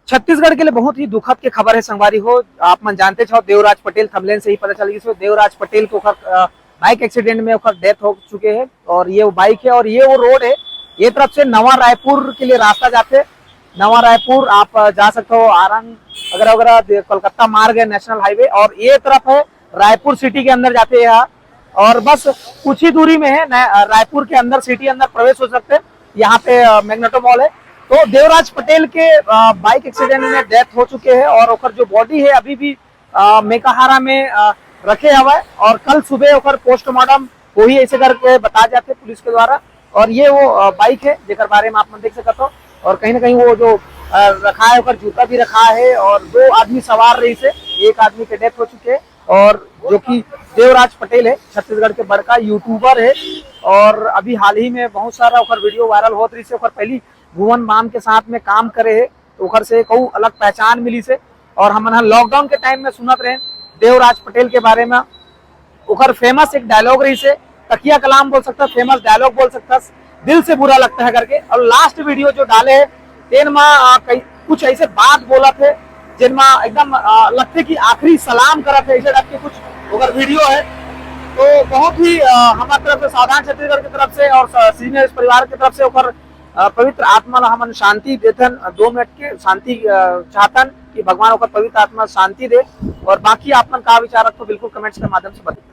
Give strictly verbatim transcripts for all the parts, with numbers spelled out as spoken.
छत्तीसगढ़ के लिए बहुत ही दुखद के खबर है संगवारी हो। आप मन जानते हो, देवराज पटेल, थंबनेल से ही पता चल गई, देवराज पटेल के ओकर, अ, बाइक एक्सीडेंट में ओकर डेथ हो चुके है और ये वो बाइक है और ये वो रोड है। ये तरफ से नवा रायपुर के लिए रास्ता जाते, नवा रायपुर आप, अ, जा सकते हो, आरंग वगैरह वगैरह, दे-, कोलकाता मार्ग है, नेशनल हाईवे, और ये तरफ है रायपुर सिटी के अंदर जाते हैं यहाँ, और बस कुछ ही दूरी में है, नया, अ, रायपुर के अंदर, सिटी अंदर प्रवेश हो सकते हैं। यहाँ पे, अ, मैग्नेटो मॉल है। तो देवराज पटेल के, अ, बाइक एक्सीडेंट में डेथ हो चुके हैं और ओकर जो बॉडी है अभी भी, अ, मेकाहारा में, अ, रखे हुआ है और कल सुबह ओकर पोस्टमार्टम वही ऐसे करके बता जाते पुलिस के द्वारा। और ये वो, अ, बाइक है जेकर बारे में आप मन देख सकत हो। और कहीं ना कहीं वो जो, अ, रखा है ओकर जूता भी रखा है और दो आदमी सवार रही से, एक आदमी के डेथ हो चुके हैं और जो कि देवराज पटेल है, छत्तीसगढ़ के बड़का यूट्यूबर है और अभी हाल ही में बहुत सारा ओकर वीडियो वायरल होत रही से। ओकर पहली भुवन बाम के साथ में काम करे है, तो ओकर से एक अउ अलग पहचान मिली से। और हमन ह लॉकडाउन के टाइम में सुनत रहे देवराज पटेल के बारे में, ओकर फेमस एक डायलॉग रही से, तकिया कलाम बोल सकता, फेमस डायलॉग बोल सकता, "दिल से बुरा लगता है" करके। और लास्ट वीडियो जो डाले है, तेन मा, आ, कई, कुछ ऐसे बात बोलत है, जिन मा एकदम, आ, लगते कि आखिरी सलाम करत है, ऐसे टाइप के कुछ ओकर वीडियो है। तो बहुत ही, आ, हमारे तरफ से, सावधान छत्तीसगढ़ की तरफ से और स-, सीनियर इस परिवार की तरफ से ओकर, आ, पवित्र आत्मा ला हमन शांति देथन, आ, दो मिनट के शांति, आ, चाहतन कि भगवान ओकर पवित्र आत्मा शांति दे। और बाकी आप मन का विचार रखो, बिल्कुल कमेंट्स के माध्यम से बताओ।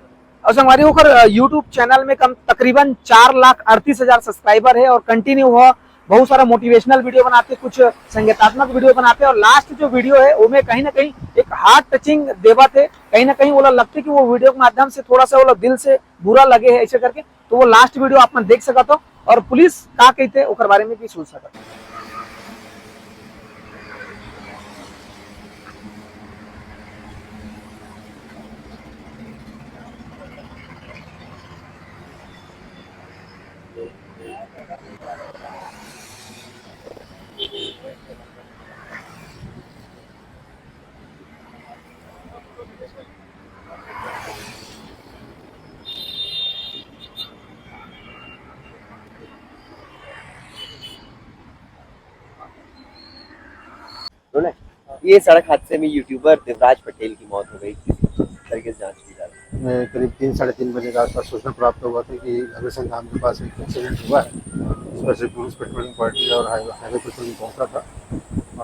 और संगवारी, ओकर, अ, YouTube चैनल में कम, तकरीबन चार लाख अड़तीस हजार सब्सक्राइबर है और कंटिन्यू वो बहुत सारा मोटिवेशनल वीडियो बनाते, कुछ संगीतात्मक वीडियो बनाते, और लास्ट जो वीडियो है, वो में कहीं ना कहीं एक हार्ट टचिंग देवत है, कहीं ना कहीं वो लगते कि वो वीडियो के माध्यम से थोड़ा सा वो दिल से बुरा लगे है, ऐसे करके। तो वो लास्ट वीडियो आप मन देख सकत हो, और पुलिस का कहते, ओकर बारे में भी सुन सकत हो। सुने, ये सड़क हादसे में यूट्यूबर देवराज पटेल की मौत हो गई। किस तरीके से जांच की जा रही है? मैं करीब तीन, साढ़े तीन बजे के आसपास सूचना प्राप्त हुआ था कि अग्रसेन धाम के पास एक एक्सीडेंट हुआ है। उस पर से पुलिस पेट्रोलिंग पार्टी और हाईवे, हाईवे पेट्रोलिंग पहुंचा था।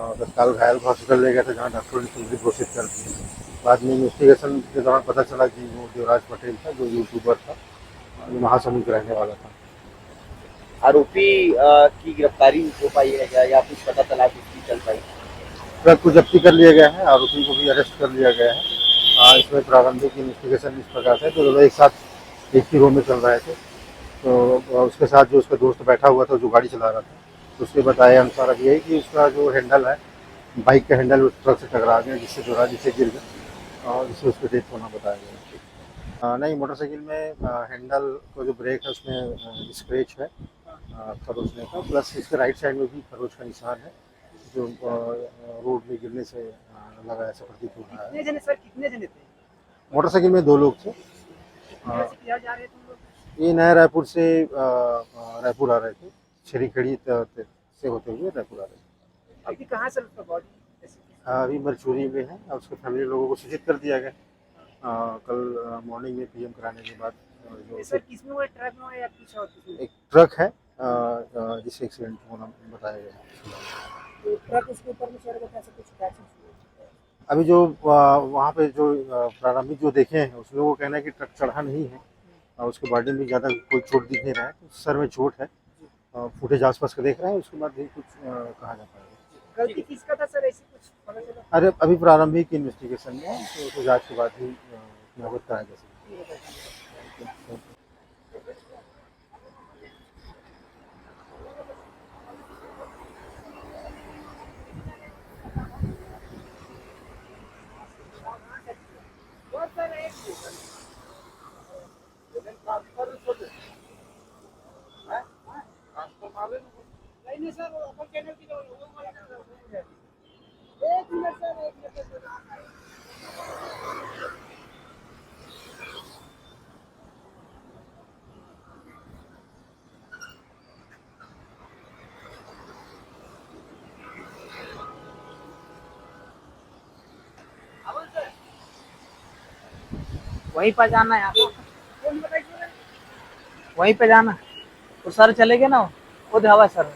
और तत्काल घायल को हॉस्पिटल ले गया था, जहां डॉक्टरों ने मृत घोषित कर दिया। बाद में इन्वेस्टिगेशन के दौरान पता चला कि वो देवराज पटेल था, जो यूट्यूबर था, जो महासमुंद का रहने वाला था। आरोपी, अ, की गिरफ्तारी हो पाई है क्या, या कुछ पता चला कि उसकी चल पाई? ट्रक को जब्ती कर लिया गया है, आरोपी को भी अरेस्ट कर लिया गया है। अ, इसमें प्रारंभिक इन्वेस्टिगेशन इस प्रकार से है, तो दोनों एक साथ एक ही रूम में चल रहे थे, तो, अ, उसके साथ जो उसका दोस्त बैठा हुआ था, जो गाड़ी चला रहा था, उसके बताए अनुसार अब यही कि उसका जो हैंडल है, बाइक का हैंडल उस ट्रक से टकरा गया, जिससे जो जिससे गिर गया और जिससे उसका डेथ होना बताया गया। अ, नहीं, मोटरसाइकिल में, अ, हैंडल का जो ब्रेक है, उसमें, अ, स्क्रैच है, अ, खरोचने का, प्लस इसके राइट साइड में भी खरोच का निशान है, जो, अ, रोड में गिरने से, अ, लगा, ऐसा प्रतीत हो रहा है। कितने जने सर, कितने जने थे? मोटरसाइकिल में दो लोग थे। अ, कहाँ से किधर जा रहे थे हम लोग? ये नया रायपुर से, अ, अ, रायपुर आ रहे थे, छेरीखेड़ी त-, त-, से होते हुए रायपुर आ रहे थे। अभी कहाँ से उसका बॉडी? अभी मरचूरी में है और उसके फैमिली लोगों को सूचित कर दिया गया। अ, कल, अ, मॉर्निंग में पीएम कराने के बाद, अ, जो ये सर, किसमें हुआ, ट्रक में हुआ या कुछ और किसमें? एक ट्रक है, अ, अ, जिससे एक्सीडेंट होना बताया गया है। तो ट्रक उसके ऊपर में चढ़ गया था, ऐसा कुछ क्रैशेस हुआ? अभी जो, अ, वहाँ पे जो, अ, प्रारंभिक जो देखे हैं, उसमें वो कहना है कि ट्रक चढ़ा नहीं है और उसके बॉडी में ज़्यादा कोई चोट दिख नहीं रहा है, तो सर में चोट है। अ, फुटेज आसपास का देख रहे हैं, उसके बाद ही कुछ, अ, कहा जा पाएगा। गलती किसका था सर, ऐसी कुछ पता चला? अरे, अभी प्रारंभिक इन्वेस्टिगेशन में है, तो उसको जांच के बाद ही, अ, अवगत कराया जा सकता है। वहीं पे जाना है यार, वहीं पे जाना। वो सर चले गए ना, वो दे हवा सर।